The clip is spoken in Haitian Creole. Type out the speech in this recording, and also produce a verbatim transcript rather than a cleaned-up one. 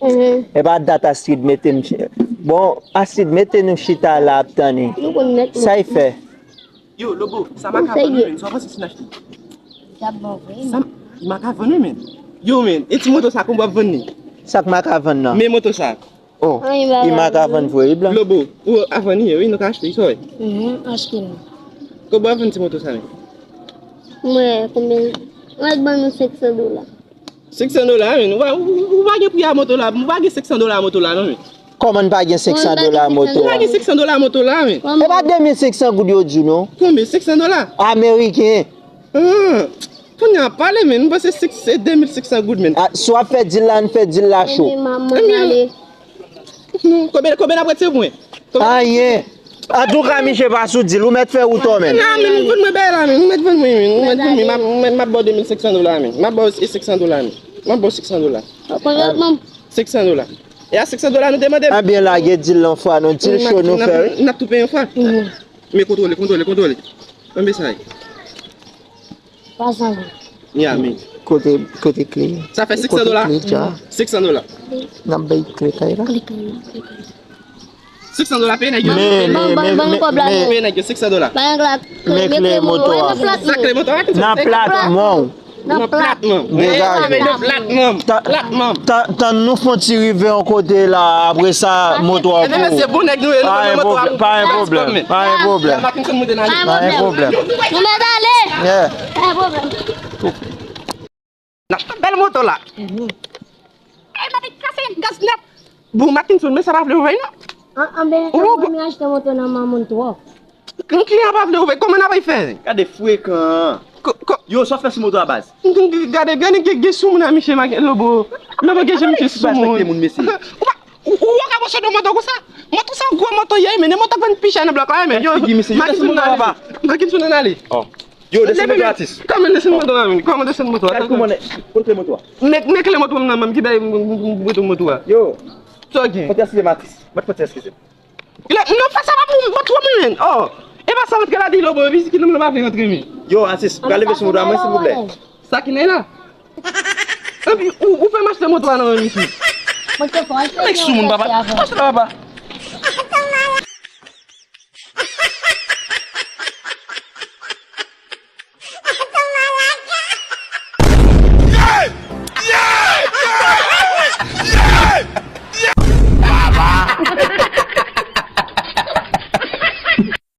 Mhm. E pa dat Astrid mete m chi-, bon, Astrid mete nou chita la ap tann li. Nou konn nèt. Sa y fè? Yo, Lobo, sa maka vann wi, men, sa w panse si n achte? Sa maka vann wi, men. Yo, men, e ti moto sa, konbyen w ap vann li? Sa k maka vann nan? Men moto sa. Oh, li maka vann vre wi, blan. Lobo, ou a vann li, wi, nou ka achte li, sa w wè? Mhm, achte l. Konbyen w ap vann ti moto sa, men? Mwen, konbyen? Mwen ban nou senk san dola. Senk san dola, men. Ou pa, ou, ou pa gen pri a moto la. Ou pa gen senk san dola a moto la, non, men. Kòman n pa gen senk san dola a moto a? Ou pa gen senk san dola a moto la, men. E pa de mil senk san goud yo di w, non? Konbyen? Senk san dola? Ameriken. Ah, kounye a pale, men. M panse se de mil senk san goud, men. Ah, si w ap fè dil la, n fè dil la cho. Ebyen, konbyen, konbyen n ap retire pou mwen? Anyen. Antouka, misye pa sou dil, ou mèt fè wout ou menm. Nan, men, ou vann mwen bèl la, men, ou mèt vann mwen, men, ou mèt vann mwen, m ap, m ap, m ap ba w de mil senk san dola, men. M ap ba w senk san dola, men. M ap ba w senk san dola. Konbyen? Senk san dola. E a senk san dola nou te mande m. Ebyen, lage dil lan fwa, non, dil cho nou fè, wi. N ap tou peye yon fwa. Mhm. Men kontwole, kontwole, kontwole. Konbyen sa ye? Twa san goud. Ya, men. Kote, kote kle? Sa fè senk san dola. Kote kle, dja? Senk san dola. N ap bay kle kay la. Kle kay la, kle kay la. Senk san dola, peye nèg yo. Men, men, men, men, men. Peye nèg yo senk san dola. Men kle moto a. Sa kle moto a? Nan plat men w. Nan plat men w. Degaje. Nan plat men w. Plat men w. Tann nou fon ti rive yon kote la, apre sa, moto a pou ou. Pa gen pwoblèm, pa gen pwoblèm, pa gen pwoblèm. Pa gen pwoblèm. Nou mèt ale. Yeah. Pa gen pwoblèm. N ap fè bèl moto la. Mhm. Ay, mwen te kase gaz nèt. Bon, Mackinson, men sa pa vle ouvè non. An, an, ben, ou mwen achte moto nan Mamoun twò. Kliyan pa vle ouvè, kòman n ap fè? Gade frekan. Ko-, ko-, yo, sa w fè sou moto a, baz? Gade, gade, gen, gen sou moun a misye, Lobo. Lobo, gen jan misye sou moun. Ou pa, ou, ou wè ka bòso de moto konsa? Moto sa gwo moto ye, men moto k vann pi chè nan blòk la, men. Yo, Mackinson nan ale. Mackinson nan ale. Yo, desann moto atis. Kanmenm desann moto a, men. Kòman desann moto a? Gade kòman nèg, kote moto a? Nèg, nèg kle moto a nan men m, ki bay m, m, m, m, m, moto a. Yo. Sa w gen? Fòti eskize m atis. Mwen fòti eskize m. Non, fè sa pa pou mwen, twò mwen, men. Oh. E pa sa rantre la di Lobo, epi ki nonm nan pa vle rantre, men. Yo, atis, ou ka leve sou moto a mwen, silvouplè? Sa ki nèy la? Epi, ou, ou fè m achte moto a nan men misye. Nèg sou moun, papa. Achte la, papa.